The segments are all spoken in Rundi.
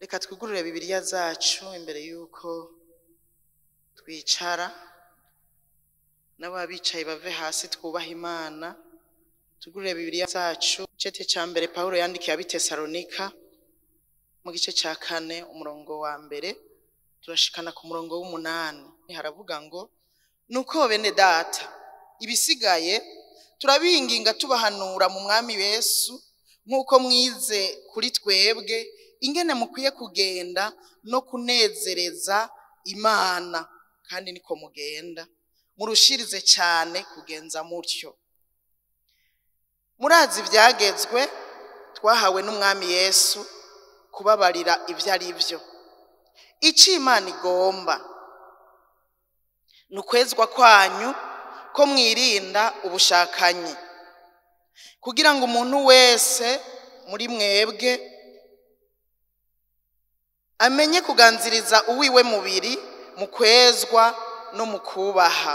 Reka twugurure Bibiliya zacu imbere y'uko twicara, n'ababicaye bave hasi twubaha Imana. Tugurure Bibiliya zacu icete ca mbere Pawulo yandikiye ab'i Tesalonika mu gice ca 4 umurongo wa 1 turashikana ku murongo w'8. Haravuga ngo: "Nuko bene data, ibisigaye turabinginga tubahanura mu Mwami Yesu, nk'uko mwize kuri twebwe ingene mukwiye kugenda no kunezereza Imana, kandi niko mugenda, murushirize cyane kugenza mutyo. Murazi ibyagezwe twahawe n'Umwami Yesu, kubabarira ibyo ari byo. Icyo Imana igomba ni ukwezwa kwanyu, ko mwirinda ubushakanyi, kugira ngo umuntu wese muri mwebwe amenye kuganziriza uwiwe mubiri mu kwezwa no mu kubaha,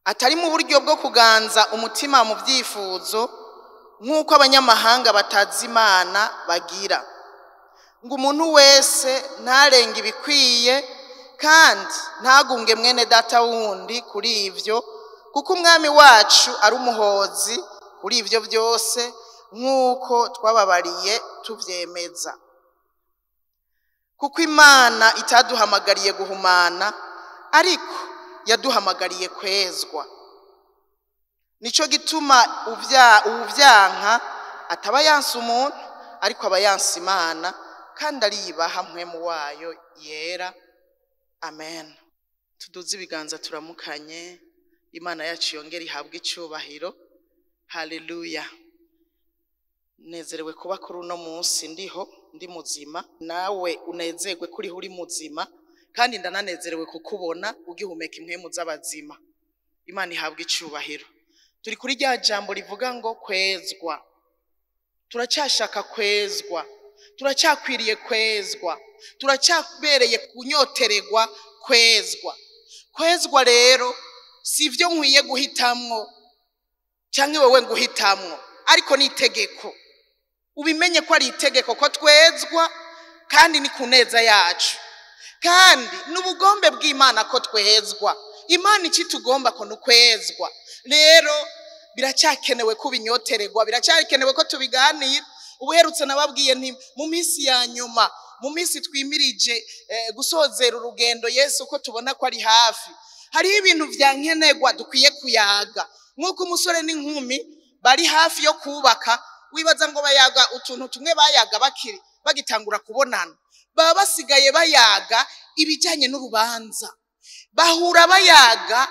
atari mu buryo bwo kuganza umutima mu byifuzo nk'uko abanyamahanga batazi Imana bagira, ngo umuntu wese ntarenge ibikwiye kandi ntagunge mwene data wundi kuri ibyo, kuko Umwami wacu ari umuhozi kuri ibyo byose, nk'uko twababariye tubyemeza. Kuko Imana itaduhamagariye guhumana, ariko yaduhamagariye kwezwa. Nico gituma uwuvyanka ataba yanse umuntu, ariko aba yanse Imana, kandi ariyibaha Mpwemu wayo yera. Amen." Tuduze ibiganza turamukanye. Imana yacu yongere ihabwe icyubahiro. Haleluya! Nezerewe kuba kuri uno munsi ndiho, ndi muzima. Nawe unezerwe kuriho uri muzima, kandi ndananezerewe kukubona ugihumeka impwemu z'abazima. Imana ihabwe icyubahiro. Turi kuri rya jambo rivuga ngo kwezwa. Turacyashaka kwezwa, turacyakwiriye kwezwa, turacyabereye kunyotererwa kwezwa. Kwezwa rero si ibyo nkwiye guhitamwo cyangwa wowe nguhitamwo, ariko ni itegeko. Ubimenye ko ari itegeko ko twezwa, kandi ni ku neza yacu, kandi n'ubugombe bw'Imana ko twezwa. Imana iki tugomba ko nukwezwa. Rero biracyakenewe ko ubinyotererwa, biracyakenewe ko tubiganira. Ubuherutse nababwiye nti mu minsi ya nyuma, mu minsi twimirije gusozera urugendo Yesu ko tubona ko ari hafi, hariho ibintu vya nkenerwa dukwiye kuyaga. Nk'uko umusore n'inkumi bari hafi yo kubaka, wibaza ngo bayaga utuntu tumwe bayaga bakiri bagitangura kubonana? Baba basigaye bayaga ibijyanye n'urubanza. Bahura bayaga: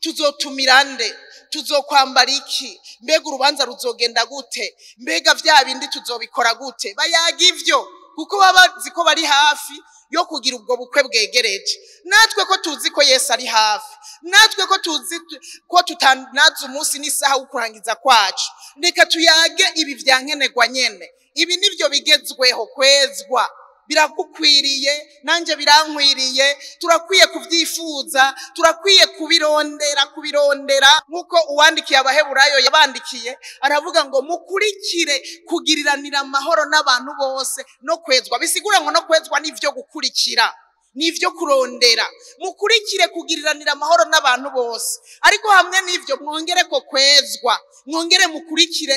tuzotumira nde? Tuzokwambara iki? Mbega urubanza ruzogenda gute? Mbega vya bindi tuzobikora gute? Bayaga ivyo kuko baba bazi ko bari hafi yo kugira ubwo bukwe bwegereje. Natwe ko tuzi ko Yesu ari hafi, natwe ko tuzi ko tutanazi umunsi n'isaha wo kurangiza kwacu, reka tuyage ibi vya nkenerwa nyene. Ibi nivyo bigezweho. Kwezwa biragukwiriye, nanjye birankwiriye. Turakwiye kubyifuza, turakwiye kubirondera, kubirondera nk'uko uwandikiye Abaheburayo yabandikiye, aravuga ngo: "Mukurikire kugiriranira amahoro n'abantu bose no kwezwa." Bisigura ngo no kwezwa n'ivyo gukurikira, n'ivyo kurondera. Mukurikire kugiriranira amahoro n'abantu bose, ariko hamwe n'ivyo mwongere ko kwezwa, mwongere mukurikire,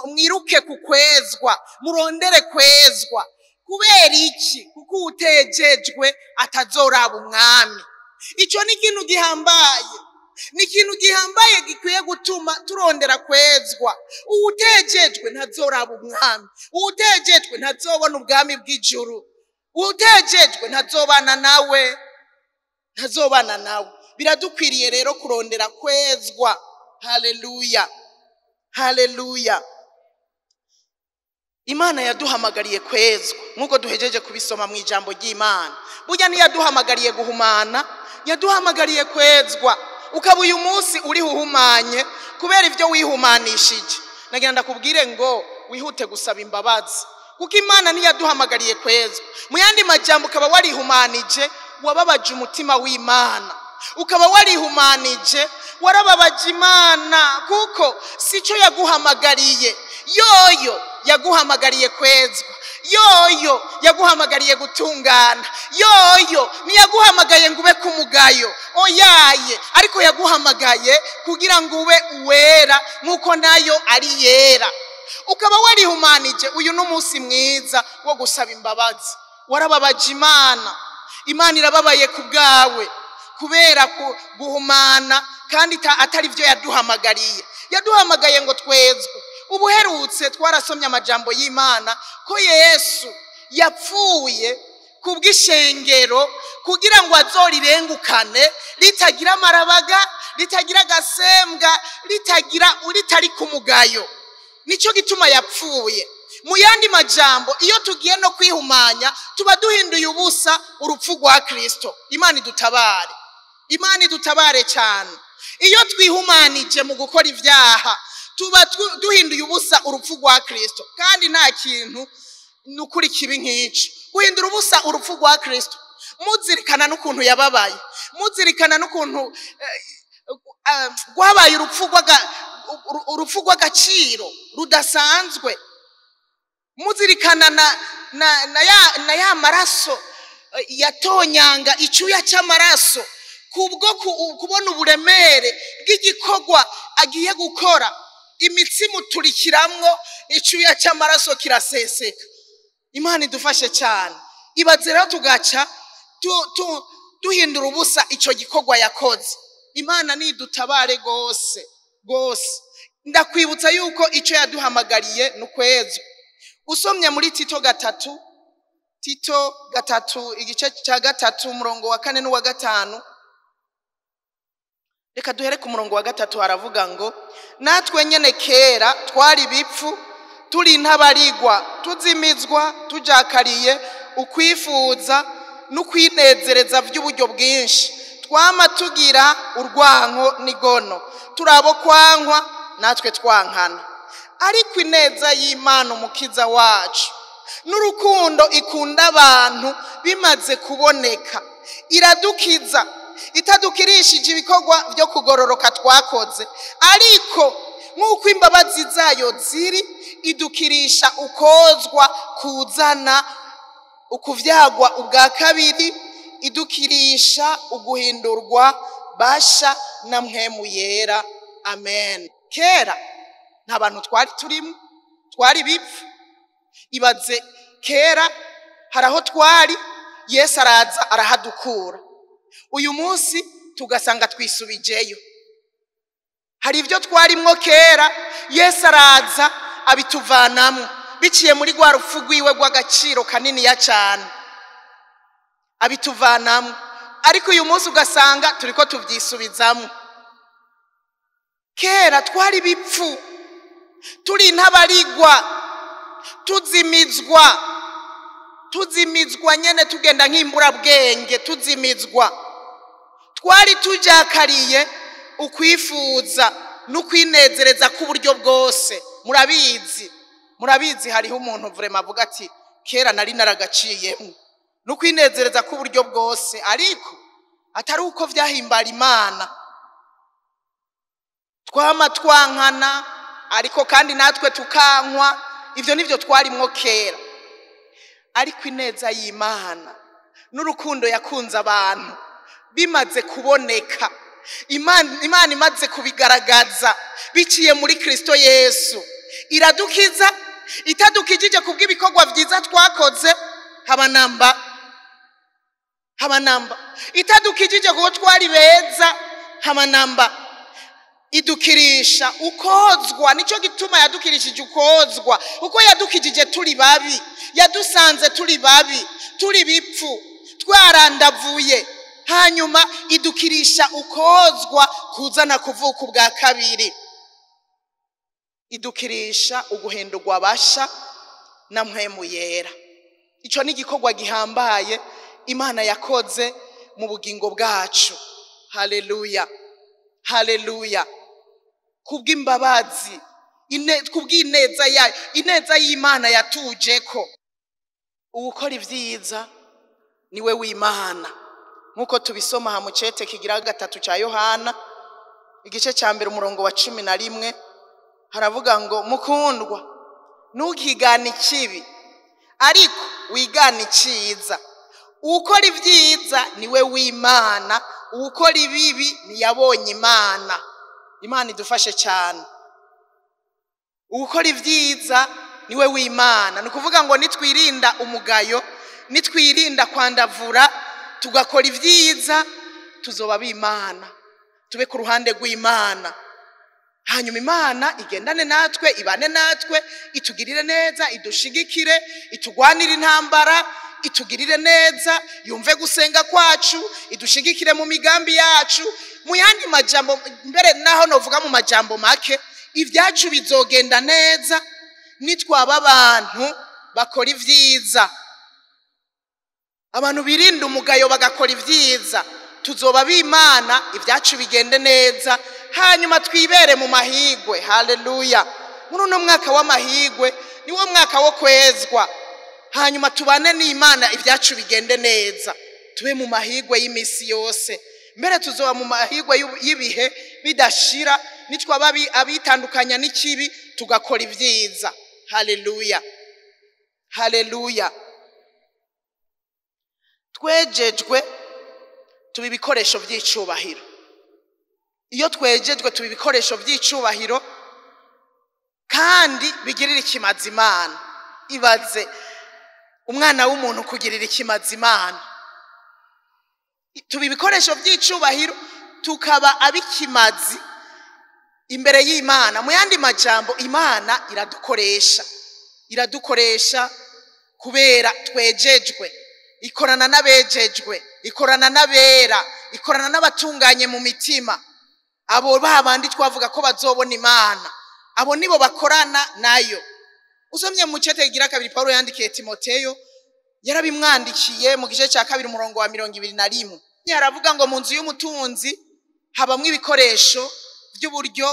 mwiruke ku kwezwa, murondere kwezwa. Kubera iki? Kuko uwutejejwe atazoraba Umwami. Icyo ni ikintu gihambaye, ni ikintu gihambaye gikwiye gutuma turondera kwezwa. Uwutejejwe ntazoraba Umwami, uwutejejwe ntazobona ubwami bw'ijuru, uwutejejwe ntazobana nawe, ntazobana nawe. Biradukwiriye rero kurondera kwezwa. Haleluya, haleluya! Imana yaduhamagariye kwezwa, nk'uko duhejeje kubisoma mu ijambo ry'Imana. Burya ntiyaduhamagariye guhumana, yaduhamagariye kwezwa. Ukaba uyu munsi uriho uhumanye kubera ibyo wihumanishije, nagira ndakubwire ngo wihute gusaba imbabazi, kuko Imana ntiyaduhamagariye kwezwa. Mu yandi majambo, ukaba warihumanije, wababaje umutima w'Imana. Ukaba warihumanije, warababaje Imana, kuko si cyo yaguhamagariye. Yoyo yaguhamagariye kwezwa. Yoyo yaguhamagariye gutungana, yoyo ntiyaguhamagaye ngo ube kumugayo, oyaye, ariko yaguhamagaye kugira ngo ube uwera nk'uko nayo ari yera. Ukaba warihumanije, uyu n'umunsi mwiza wo gusaba imbabazi. Warababaje Imana, Imana irababaye ku bwawe kubera guhumana, kandi atari byo yaduhamagariye. Yaduhamagaye ngo twezwe. Ubuherutse twarasomye amajambo y'Imana ko Yesu yapfuye kubw'ishengero kugira ngo azorirengukane ritagira amarabaga, ritagira agasembwa, ritagira ritari kumugayo. Nico gituma yapfuye. Mu yandi majambo, iyo tugiye no kwihumanya tuba duhinduye ubusa urupfu rwa Kristo. Imana idutabare, Imana idutabare cyane. Iyo twihumanije mu gukora ibyaha tuba duhinduye ubusa urupfu rwa Kristo. Kandi nta kintu nukuri kibi nk'ico, guhindura ubusa urupfu rwa Kristo. Muzirikana n'ukuntu yababaye, muzirikana n'ukuntu rwabaye urupfu rw'agaciro rudasanzwe. Muzirikana na ya maraso yatonyanga, icyuya cy'amaraso, kubwo kubona uburemere bw'igikorwa agiye gukora. Imitsi muturikiramwo, icyuya cy'amaraso kiraseseka. Imana idufashe cyane. Ibaze rero tugaca duhindura ubusa ico gikorwa yakoze. Imana nidutabare gose gose. Ndakwibutsa yuko ico yaduhamagariye nukwezwa. Usomye muri Tito 3, Tito 3 igice cya 3 umurongo wa 4 n'uwa 5. Reka duhere ku murongo wa 3. Haravuga ngo natwe nyene kera twari bipfu, turi ntabarigwa, tuzimizwa, tujakariye ukwifuza n'ukwinezereza by'uburyo bwinshi, twama tugira urwanko n'igono, turabo kwankwa natwe twankana. Ariko ineza y'Imana umukiza wacu n'urukundo ikunda abantu bimaze kuboneka, iradukiza, itadukirishije ibikorwa byo kugororoka twakoze, ariko nk'uko imbabazi zayo ziri, idukirisha ukozwa kuzana ukuvyagwa ubwa kabiri, idukirisha uguhindurwa basha na mpwemu yera. Amen. Kera nta bantu twari turimo, twari bipfu. Ibaze kera haraho twari, Yesu araza arahadukura. Uyu munsi tugasanga twisubijeyo. Hari ibyo twarimwo kera, Yesu araza abituvanamwo biciye muri rwa rupfu rwiwe rw'agaciro kanini ya cyane, abituvanamwo. Ariko uyu munsi ugasanga turiko tuvyisubizamwo. Kera twari bipfu, turi ntabarigwa, tuzimizwa, tuzimizwa nyene, tugenda nk'imburabwenge, tuzimizwa. Twari tujakariye ukwifuza n'ukwinezereza k'uburyo bwose. Murabizi, murabizi, hariho umuntu vrema avuga ati kera nari naragaciyemo n'ukwinezereza k'uburyo bwose, ariko atari uko vyahimbara Imana. Twama twankana, ariko kandi natwe tukankwa. Ivyo nivyo twarimwo kera. Ariko ineza y'Imana n'urukundo yakunze abantu bimaze kuboneka, Imana imaze kubigaragaza biciye muri Kristo Yesu, iradukiza, itadukijije kubw'ibikorwa vyiza twakoze, habanamba, habanamba. Itadukijije kuko twari beza, habanamba. Idukirisha ukozwa. Nico gituma yadukirishije ukozwa, uko yadukijije turi babi, yadusanze turi babi, turi bipfu, twarandavuye. Hanyuma idukirisha ukozwa kuzana kuvuka ubwa kabiri, idukirisha uguhindurwa basha na mpwemu yera. Ico ni igikorwa gihambaye Imana yakoze mu bugingo bwacu. Haleluya, haleluya. Kubw'imbabazi, kubw'ineza yayo, ineza y'Imana yatujeko. Uwukora ivyiza niwe w'Imana, nkuko tubisoma ha mucete kigira 3 ca Yohana igice ca 1 umurongo wa 11, haravuga ngo mukundwa, ntukigane ikibi, Ariko wigana iciza. Ukora ibyiza niwe w'Imana, ukora ibibi ntiyabonye Imana. Imana idufashe cyane. Ukora ibyiza niwe w'Imana. Ni ukuvuga ngo nitwirinda umugayo, nitwirinda kwandavura, tugakora ibyiza, tuzoba b'Imana, tube ku ruhande rw'Imana. Hanyuma Imana igendane natwe, ibane natwe, itugirire neza, idushigikire, itugwanire intambara, itugirire neza, yumve gusenga kwacu, idushigikire mu migambi yacu. Mu yandi majambo, mbere naho novuga mu majambo make, ibyacu bizogenda neza nitwaba abantu bakora ibyiza. Abantu birinda umugayo bagakora ibyiza, tuzoba b'Imana, ibyacu bigende neza, hanyuma twibere mu mahigwe. Haleluya! Muri uno mwaka w'amahigwe niwo mwaka wo kwezwa, hanyuma tubane n'Imana, ibyacu bigende neza, tube mu mahigwe y'imisi yose. Mbere tuzoba mu mahigwe y'ibihe bidashira nitwaba abitandukanya n'ikibi tugakora ibyiza. Haleluya, haleluya. Twejejwe tuba ibikoresho by'icubahiro. Iyo twejejwe tuba ibikoresho by'icubahiro kandi bigirira ikimazi Imana. Ibaze umwana w'umuntu kugirira ikimazi Imana. Tuba ibikoresho by'icubahiro, tukaba abikimazi imbere y'Imana. Mu yandi majambo, Imana iradukoresha, iradukoresha kubera twejejwe. Ikorana n'abejejwe, ikorana n'abera, ikorana n'abatunganye mu mitima. Abo babandi twavuga ko bazobona Imana, abo nibo bakorana nayo. Usomye mu cete kigira kabiri Paulo yandikiye Timoteyo, yarabimwandikiye mu gice cya 2 umurongo wa 21. Yaravuga ngo mu nzu y'umutunzi habamwo ibikoresho by'uburyo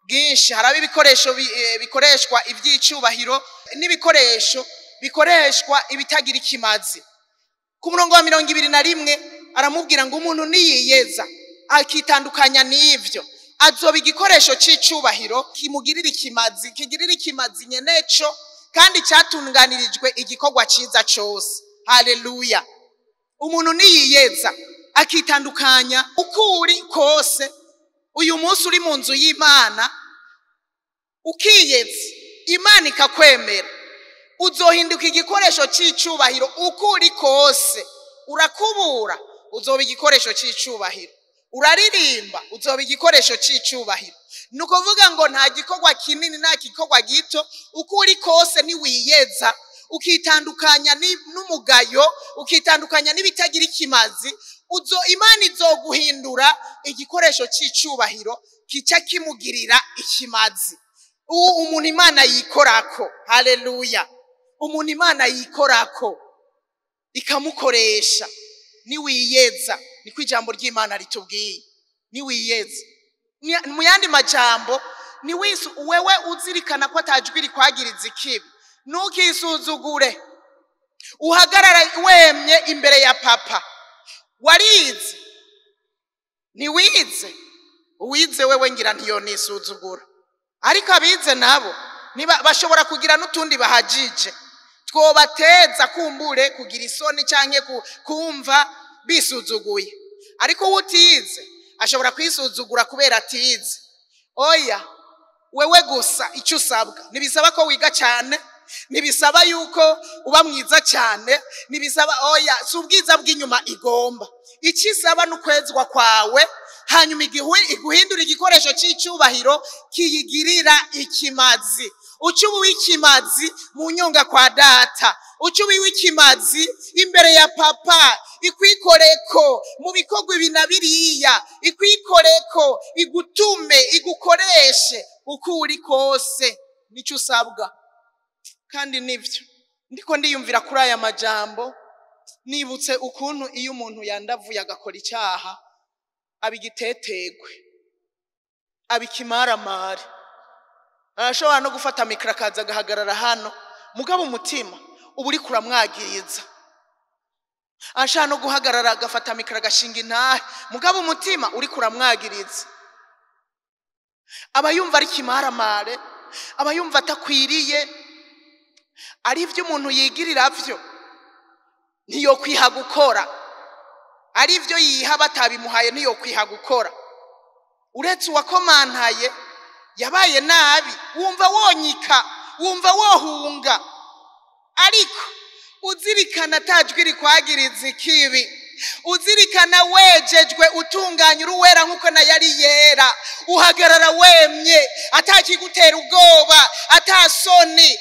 bwinshi. Haraba ibikoresho bikoreshwa iby'icubahiro n'ibikoresho bikoreshwa ibitagira ikimazi. Ku murongo wa 21 aramubwira ngo umuntu niyiyeza akitandukanya n'ivyo, azoba igikoresho c'icubahiro kimugirira ikimazi, kigirira ikimazi nyeneco, kandi cyatunganirijwe igikorwa ciza cose. Haleluya! Umuntu niyiyeza akitandukanya ukuri kose, uyu munsi uri mu nzu y'Imana ukiyeza, Imana ikakwemera, uzohinduka igikoresho c'icubahiro ukuri kose. Urakubura, uzoba igikoresho c'icubahiro. Uraririmba, uzoba igikoresho c'icubahiro. Ni ukuvuga ngo nta gikorwa kinini nta gikorwa gito, ukuri kose niwiyeza ukitandukanya n'umugayo, ukitandukanya n'ibitagira ikimazi, Imana izoguhindura igikoresho c'icubahiro kica kimugirira ikimazi. Umuntu Imana yikorako. Haleluya! Umuntu Imana yikorako ikamukoresha niwiyeza. Niko ijambo ry'Imana ritubwiye, niwiyeza. Mu yandi majambo, niwisu wewe uzirikana ko atajwi rikwagiriza ikibi, ntukisuzugure, uhagarara wemye imbere ya papa. Warize, niwize. Uwize wewe ngira ntiyonisuzugura, ariko abize nabo bashobora kugira n'utundi bahajije twobateza kumbure kugira isoni canke kumva bisuzuguye. Ariko utize ashobora kwisuzugura kubera atize. Oya, wewe gusa icyo usabwa, ntibisaba ko wiga cyane, ntibisaba yuko uba mwiza cyane, ntibisaba, oya, si ubwiza bw'inyuma igomba. Icyo isaba ni ukwezwa kwawe, hanyuma iguhindura igikoresho cy'icubahiro kiyigirira ikimazi. Uca uba uw'ikimazi mu nyonga kwa data, uca uba uw'ikimazi imbere ya papa, ikwikoreko mu bikorwa ibi na biriya, ikwikoreko, igutume, igukoreshe uko uri kose. Nicyo usabwa. Kandi nivyo ndiko ndiyumvira kuri aya majambo, nibutse ukuntu iyo umuntu yandavuye agakora icyaha abigitetegwe, abikimaramare. Arashobora no gufata mikro akaza agahagarara hano, mugabo umutima uba uriko uramwagiriza. Ashaka no guhagarara agafata mikro agashinga intahe, mugabo umutima uriko uramwagiriza. Aba yumva ari kimaramare, aba yumva atakwiriye. Ari ivyo umuntu yigirira vyo ntiyo kwiha gukora, ari ivyo yiha batabimuhaye ntiyo kwiha gukora. Uretse uwakomantaye yabaye nabi, wumva wonyika, wumva wohunga, ariko uzirikana atajwi rikwagiriza ikibi, uzirikana wejejwe utunganya uruwera nkuko na yari yera, uhagarara wemye atakigutera ubwoba, atasoni,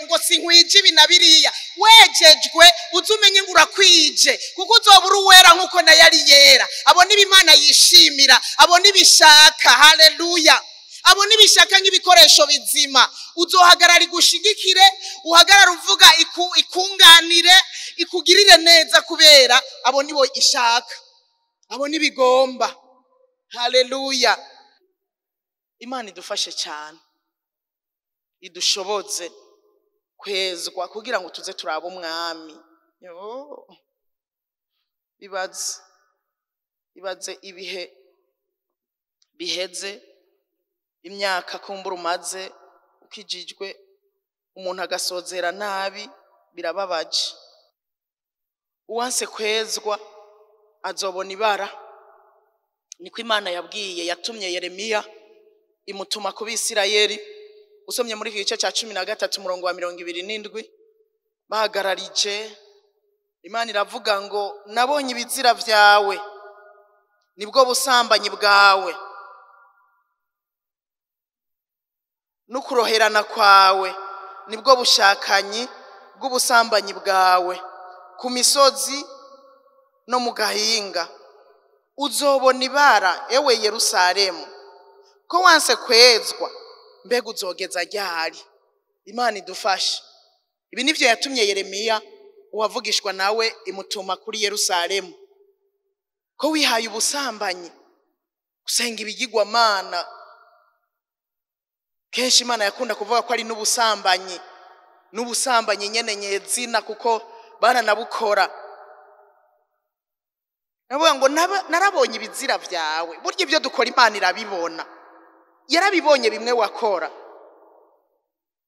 ngo sinkwije ibi na biriya. Wejejwe uzumenye ngo urakwije, kuko uzoba uruwera nkuko na yari yera. Abo nibo Imana yishimira, abo nibishaka. Haleluya. Abo nibishaka nk'ibikoresho bizima. Uzohagarara igushigikire, uhagarara uvuga ikunganire, ikugirire neza, kubera abo nibo ishaka, abo nibigomba. Haleluya. Imana idufashe cyane, idushoboze kwezwa kugira ngo tuze turabe umwami. Yo, ibaze ibihe biheze, imyaka kumbura umaze ukijijwe, umuntu agasozera nabi, birababaje. Uwanse kwezwa azobona ibara. Niko Imana yabwiye, yatumye Yeremiya imutuma ku Bisirayeli. Usomye muri iki gice cya 13 umurongo wa 27, bahagararije Imana iravuga ngo nabonye ibizira vyawe, nibwo busambanyi bwawe n'ukuroherana kwawe, nibwo bushakanyi bw'ubusambanyi bwawe ku misozi no mu gahinga. Uzobona ibara, ewe Yerusalemu, ko wanse kwezwa, mbega uzogeza ryari? Imana idufashe. Ibi nivyo yatumye Yeremiya uwavugishwa nawe imutuma kuri Yerusalemu. Ko wihaye ubusambanyi, gusenga ibigirwamana. Kenshi Imana yakunda kuvuga ko ari n'ubusambanyi, n'ubusambanyi nyene nyezina, kuko baranabukora. Navuga ngo narabonye ibizira vyawe. Burya ibyo dukora Imana irabibona, yarabibonye bimwe wakora.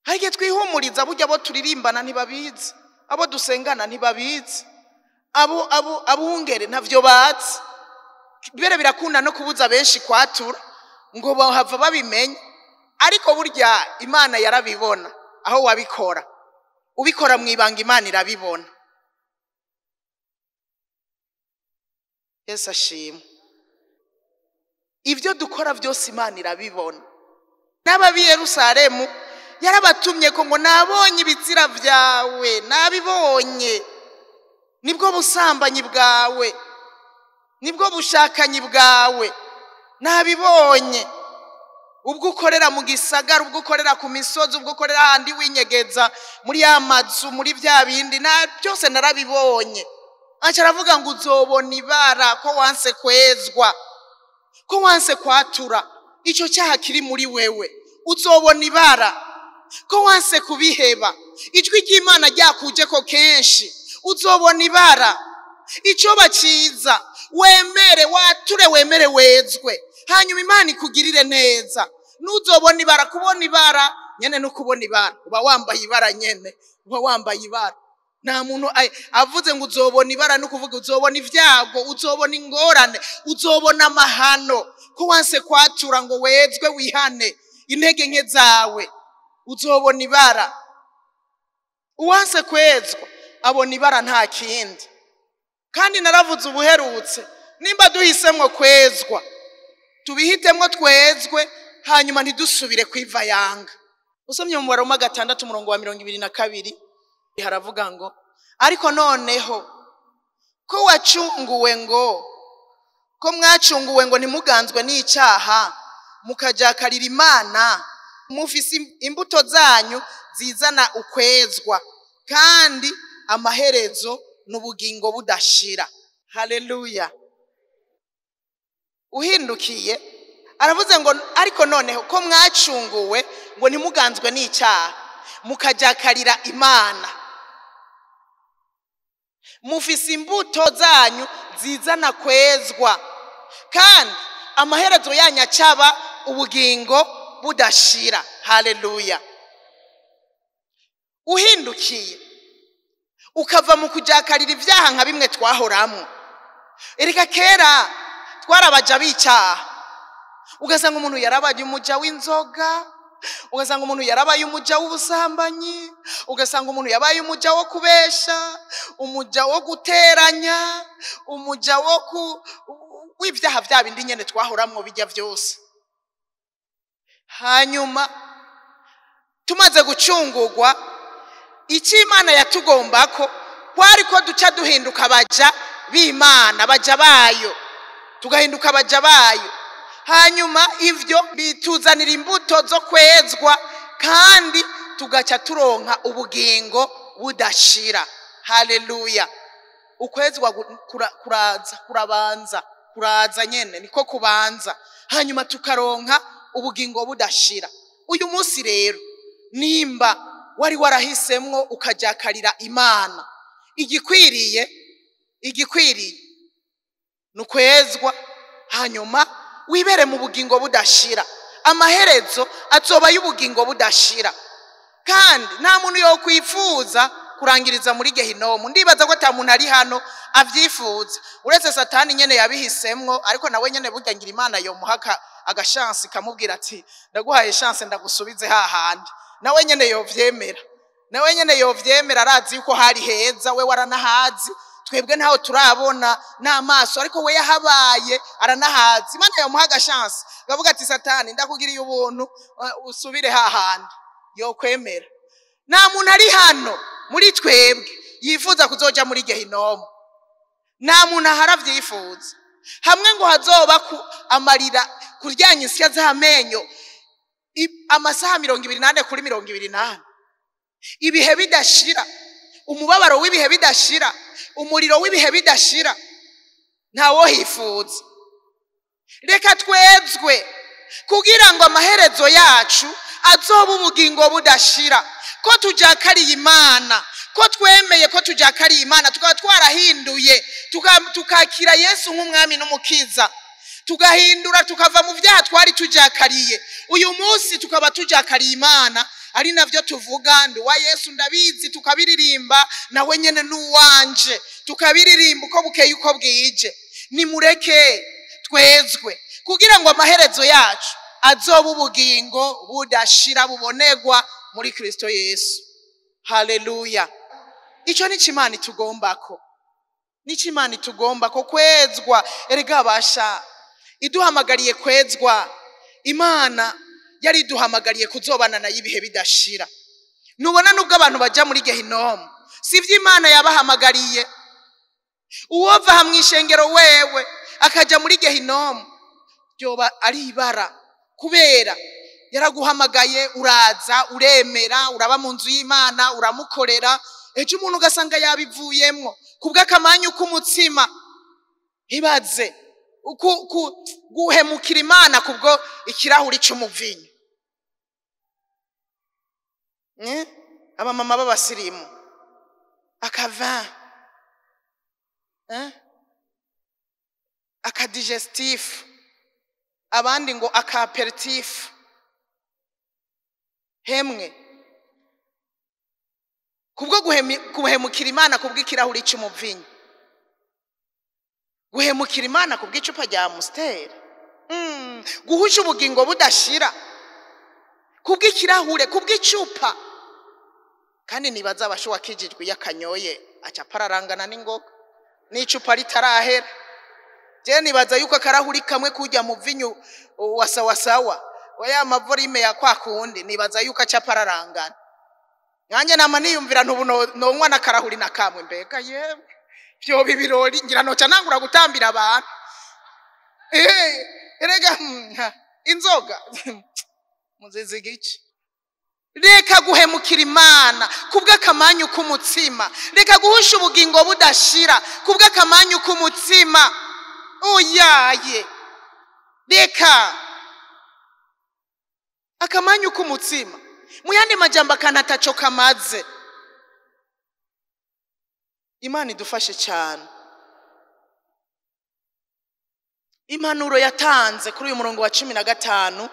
Hari igihe twihumuriza, burya abo turirimbana ntibabizi, abo dusengana ntibabizi, abo abungere ntavyo bazi. Bere birakunda no kubuza benshi kwatura ngo bahava babimenya, ariko burya Imana yarabibona aho wabikora. Ubikora mwibanga, Imana irabibona. Yesu ashimwe. Ibyo dukora byose Imana irabibona. N'ababi Yerusalemu yarabatumye ko ngo nabonye ibizira vyawe, nabibonye, nibwo busambanyi bwawe, nibwo bushakanyi bwawe, nabibonye. Ubwo ukorera mu gisagara, ubwo ukorera ku misozi, ubwo ukorera ahandi winyegeza muri ya mazu, muri bya bindi, na byose narabibonye. Aca aravuga ngo uzobona ibara ko wanse kwezwa, ko wanse kwatura icyo cyaha kiri muri wewe. Uzobona ibara ko wanse kubiheba, ijwi ry'Imana ryakuje ko kenshi. Uzobona ibara. Icyo baciza, wemere wature, wemere wezwe, hanyuma Imana ikugirire neza. Nuzobona ibara, kubona ibara nyene no kubona ibara, uba wambaye ibara nyene, uba wambaye ibara. Nta muntu avuze ngo uzobona ibara, no kuvuga uzobona ibyago, uzobona ingorane, uzobona amahano, ko wanse kwatura ngo wezwe wihane intege nke zawe. Uzobona ibara. Uwanse kwezwa abona ibara, nta kindi. Kandi naravuze ubuherutse, nimba duhisemwo kwezwa, tubihitemwo twezwe, hanyuma ntidusubire kwiva yanga. Usomye mu Baroma 6 umurongo wa 22 haravuga ngo ariko noneho ko wacunguwe, ngo ko mwacunguwe ngo ntimuganzwe n'icyaha, mukajakarira Imana, mufise imbuto zanyu zizana ukwezwa, kandi amaherezo n'ubugingo budashira. Haleluya. Uhindukiye aravuze ngo ariko noneho ko mwacunguwe ngo ntimuganzwe n'icyaha, mukajakarira Imana, mufise imbuto zanyu zizana kwezwa, kandi amaherezo yanyu acaba ubugingo budashira. Haleluya. Uhindukiye ukava mu kujakarira ibyaha nka bimwe twahoramwo. Erega kera twarabaja bicaha, ugasanga umuntu yarabaye umuja w'inzoga, ugasanga umuntu yarabaye umuja w'ubusambanyi, ugasanga umuntu yabaye umuja wo kubesha, umuja wo guteranya, umuja wo w'ibyaha bya bindi nyene twahoramwo bijya byose. Hanyuma tumaze gucungurwa, icyo Imana yatugombako kwari ko duca duhinduka abaja b'Imana, abaja bayo, tugahinduka abaja bayo. Hanyuma ivyo bituzanira imbuto zo kwezwa, kandi tugaca turonka ubugingo budashira. Haleluya. Ukwezwa kuraza, kurabanza, kuraza nyene niko kubanza, hanyuma tukaronka ubugingo budashira. Uyu munsi rero nimba wari warahisemwo ukajakarira Imana, igikwiriye nukwezwa, hanyuma wibere mu bugingo budashira. Amaherezo azoba y'ubugingo budashira. Kandi nta muntu yokwifuza kurangiriza muri Gehinomu. Ndibaza ko ata muntu ari hano avyifuza, uretse Satani nyene yabihisemwo. Ariko nawe nyene burya ngira Imana yomuha agashansi kamubwira ati ndaguhaye chance ndagusubize hahandi. Nawe nyene yovyemera, nawe nyene yovyemera, arazi yuko hari heza, we waranahazi, twebwe ntaho turabona n'amaso, ariko we yahabaye aranahazi. Imana yomuha agashansi akavuga ati Satani ndakugiriye ubuntu, usubire hahandi, yokwemera. Nta muntu ari hano muri twebwe yifuza kuzoja muri Gehinomu, nta muntu ahari avyifuza. Hamwe ngo hazoba ku amarira, kuryanya insya z'amenyo amasaha 24 kuri 24, ibihe bidashira, umubabaro w'ibihe bidashira, umuriro w'ibihe bidashira, ntawohifuza. Reka twezwe kugira ngo amaherezo yacu azobe ubugingo budashira. Ko tujakariye Imana, ko twemeye ko tujakariye Imana, tukaba twarahinduye, tukakira Yesu nk'umwami n'umukiza, tugahindura tukava mu byaha twari tujakariye. Uyu munsi tukaba tujakariye Imana, ari navyo tuvuga ndi wa Yesu ndabizi, tukabiririmba nawe nyene n'uwanje, tukabiririmba uko bukeye uko bwije. Nimureke twezwe kugira ngo amaherezo yacu azobe ubugingo budashira bubonegwa muri Kristo Yesu. Haleluya. Ico nico Imana itugombako, nico Imana itugombako, kwezwa. Erega basha iduhamagariye kwezwa. Imana yari iduhamagariye kuzobana nayo ibihe bidashira. Nubona nubwo abantu baja muri Gehinomu, sivyo Imana yabahamagariye. Uwova aha mw'ishengero wewe akaja muri Gehinomu ryoba ari ibara, kubera yaraguhamagaye, uraza, uremera, uraba mu nzu y'Imana, uramukorera. Ejo umuntu ugasanga yabivuyemwo kubw'akamanyu k'umutsima. Ibaze guhemukira Imana kubwo ikirahuri c'umuvinyu. Abamama b'abasirimu akava, akadigestif, abandi ngo akaaperitif. Hemwe kubwo guhemukira Imana kubw'ikirahuri c'umuvinyu, guhemukira Imana kubw'icupa rya Amstel, guhusha ubugingo budashira kubw'ikirahure, kubw'icupa. Kandi nibaza abashuwa kijijwe yakanyoye aca pararangana n'ingoga n'icupa ritarahera. Je nibaza yuko akarahuri kamwe kujya mu vinyu wasawasawa oya mavorime ya kwa kundi, nibaza yuko aca pararangana. Nkanje nama niyumvira ntubu nonywa n'akarahuri na kamwe, mbega yewe vyo bibirori ngira noca nangura gutambira abantu. Erega inzoga muzizi gici. Reka guhemukira Imana kubw'akamanyu k'umutsima, reka guhusha ubugingo budashira kubw'akamanyu k'umutsima. Oyaye, reka akamanyu k'umutsima, mu yandi majambo akantu ataco kamaze. Imana idufashe cyane. Impanuro yatanze kuri uyu murongo wa 15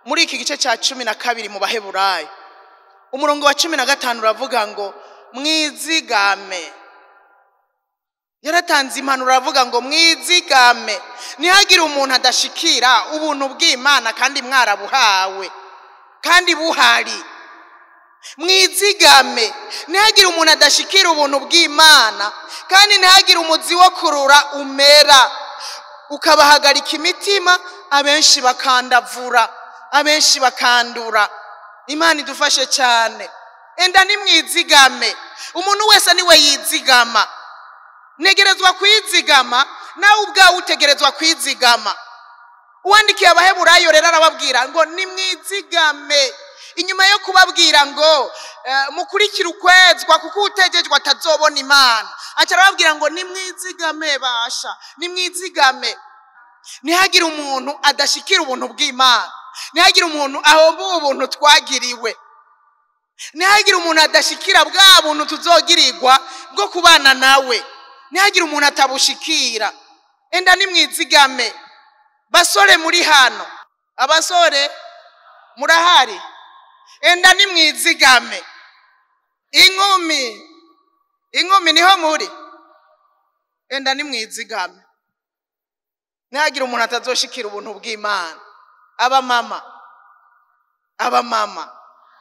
muri iki gice cya 12 mu Baheburayo, Umurongo wa 15 uravuga ngo mwizigame. Yaratanze impanuro aravuga ngo mwizigame, ntihagire umuntu adashikira ubuntu bw'Imana kandi mwarabuhawe kandi buhari. Mwizigame, ntihagire umuntu adashikira ubuntu bw'Imana kandi ntihagire umuzi wo kurura umera ukabahagarika imitima, abenshi bakandavura, abenshi bakandura. Imana idufashe cyane. Enda nimwizigame. Umuntu wese niwe yizigama. Negerezwa kwizigama, nawe ubwawe utegerezwa kwizigama. Uwandikiye Abaheburayo rero arababwira ngo nimwizigame. Inyuma yo kubabwira ngo mukurikire ukwezwa kuko utegejwe atazobona Imana, aca arababwira ngo nimwizigame basha, nimwizigame. Ntihagire umuntu adashikira ubuntu bw'Imana, ntihagire umuntu ahomba ubuntu twagiriwe, ntihagire umuntu adashikira bwa buntu tuzogirirwa bwo kubana nawe, ntihagire umuntu atabushikira. Enda nimwizigame. Basore muri hano, abasore murahari, enda nimwizigame. Inkumi, inkumi niho muri, enda nimwizigame. Ntihagire umuntu atazoshikira ubuntu bw'Imana. Abamama, abamama,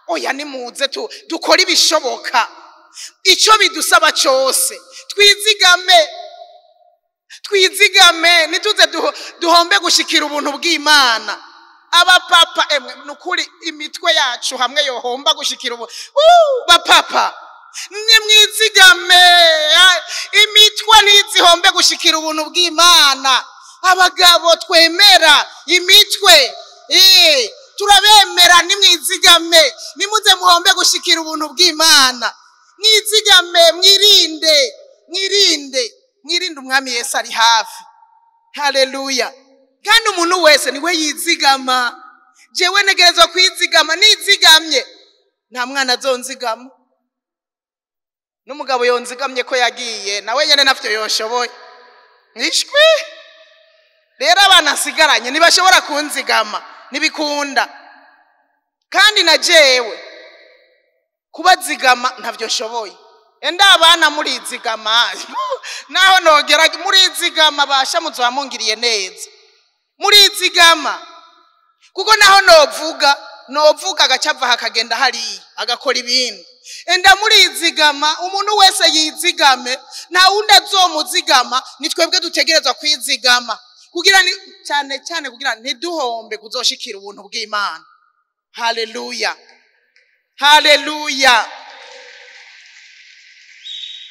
oya nimuze dukore ibishoboka, icyo bidusaba cyose twizigame, twizigame, ntituze duhombe gushikira ubuntu bw'Imana. Abapapa emwe nukuri imitwe yacu hamwe yohomba gushikira ubu. Bapapa nimwizigame, imitwe ntizihombe gushikira ubuntu bw'Imana. Abagabo twemera imitwe, turabemera, nimwizigame, nimuze muhombe gushikira ubuntu bw'Imana. Mwizigame, mwirinde, mwirinde, mwirinde, umwami Yesu ari hafi. Haleluya. Kandi umuntu wese niwe yizigama. Jewe negerezwa kwizigama, nizigamye nta mwana azonzigama, n'umugabo yonzigamye ko yagiye nawe nyene ntavyo yoshoboye. Nishwi rero abana nsigaranye ntibashobora kunzigama, ntibikunda. Kandi na jewe kubazigama ntavyo nshoboye. Enda abana murizigama, naho nogera murizigama, basha muzoba mungiriye neza. Murizigama kuko naho novuga, novuga agacava hakagenda hariya agakora ibindi. Enda murizigama, umuntu wese yizigame, nta wundi azomuzigama, ni twebwe dutegerezwa kwizigama kugira ni cyane cyane kugira ntiduhombe kuzoshikira ubuntu bw'Imana. Haleluya, haleluya.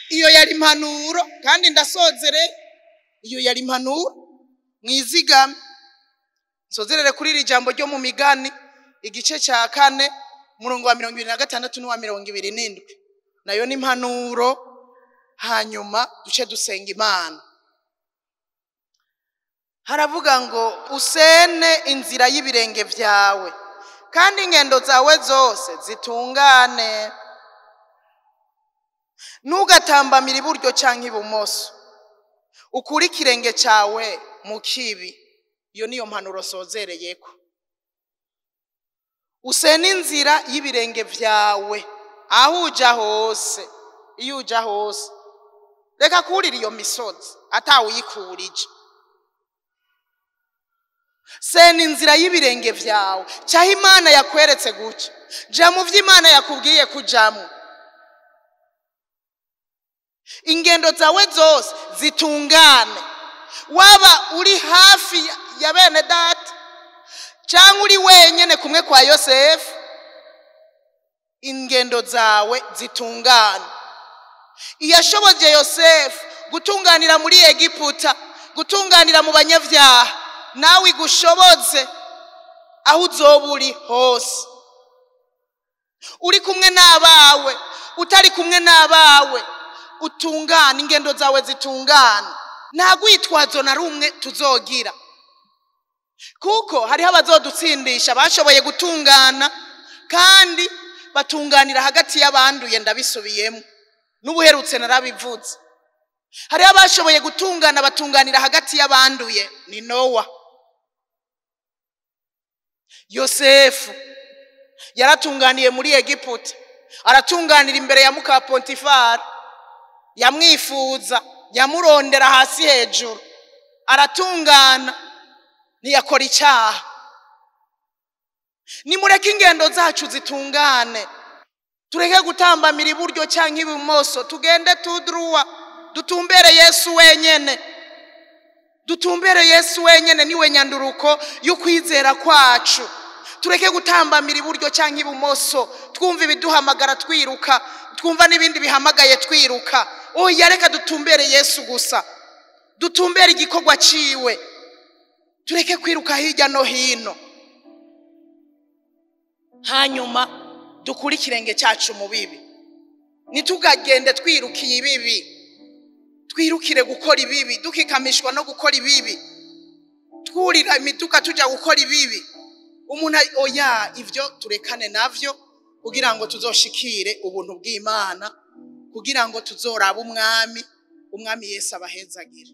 Iyo yari impanuro, kandi ndasozere. Iyo yari impanuro, mwizigame. Nsozerere kuri iri jambo ryo mu Migani igice cya 4 umurongo wa 26 n'uwa 27, nayo ni impanuro. Hanyuma duce dusenga Imana. Haravuga ngo usene inzira y'ibirenge vyawe, kandi ingendo zawe zose zitungane. Ntugatambamire iburyo canke ibumoso, ukure ikirenge cawe mu kibi. Iyo niyo mpanuro sozereyeko. Usene inzira y'ibirenge vyawe aho uja hose, iyo uja hose. Reka kurira iyo misozi atawuyikurije. Sena inzira y'ibirenge vyawe, cyaho Imana yakweretse guca, ja mu vyo Imana yakubwiye kujamwo. Ingendo zawe zose zitungane. Waba uri hafi ya bene data cyangwa uri wenyene kumwe kwa Yosefu, ingendo zawe zitungane. Iyashoboje Yosefu gutunganira muri Egiputa, gutunganira mu banyabyaha, nawe igushoboze aho uzoba uri hose. Uri kumwe n'abawe, utari kumwe n'abawe, utungane, ingendo zawe zitungane. Nta rwitwazo na rumwe tuzogira, kuko hariho abazodutsindisha bashoboye gutungana kandi batunganira hagati y'abanduye. Ndabisubiyemo, n'ubuherutse narabivuze. Hariho abashoboye gutungana batunganira hagati y'abanduye, ni Nowa. Yosefu yaratunganiye muri Egiputa. Aratunganira imbere ya muka Pontifari, yamwifuza, yamurondera hasi hejuru, aratungana, ntiyakora icyaha. Nimureke ingendo zacu zitungane, tureke gutambamira iburyo cyangwa ibumoso, tugende tudruwa, dutumbere Yesu wenyene, dutumbere Yesu wenyene, niwe nyanduruko y'ukwizera kwacu. Tureke gutambamira iburyo cyangwa ibumoso, twumva ibiduhamagara twiruka, twumva n'ibindi bihamagaye twiruka. Oya, reka dutumbere Yesu gusa, dutumbere igikorwa ciwe, tureke kwiruka hirya no hino. Hanyuma dukure ikirenge cyacu mu bibi, ntitugagende twirukiye ibibi, twirukire gukora ibibi, dukikamishwa no gukora ibibi, twurira imiduga tujya gukora ibibi. Umuntu oya, ivyo turekane navyo kugira ngo tuzoshikire ubuntu bw'Imana, kugira ngo tuzorabe umwami. Umwami Yesu abahezagire.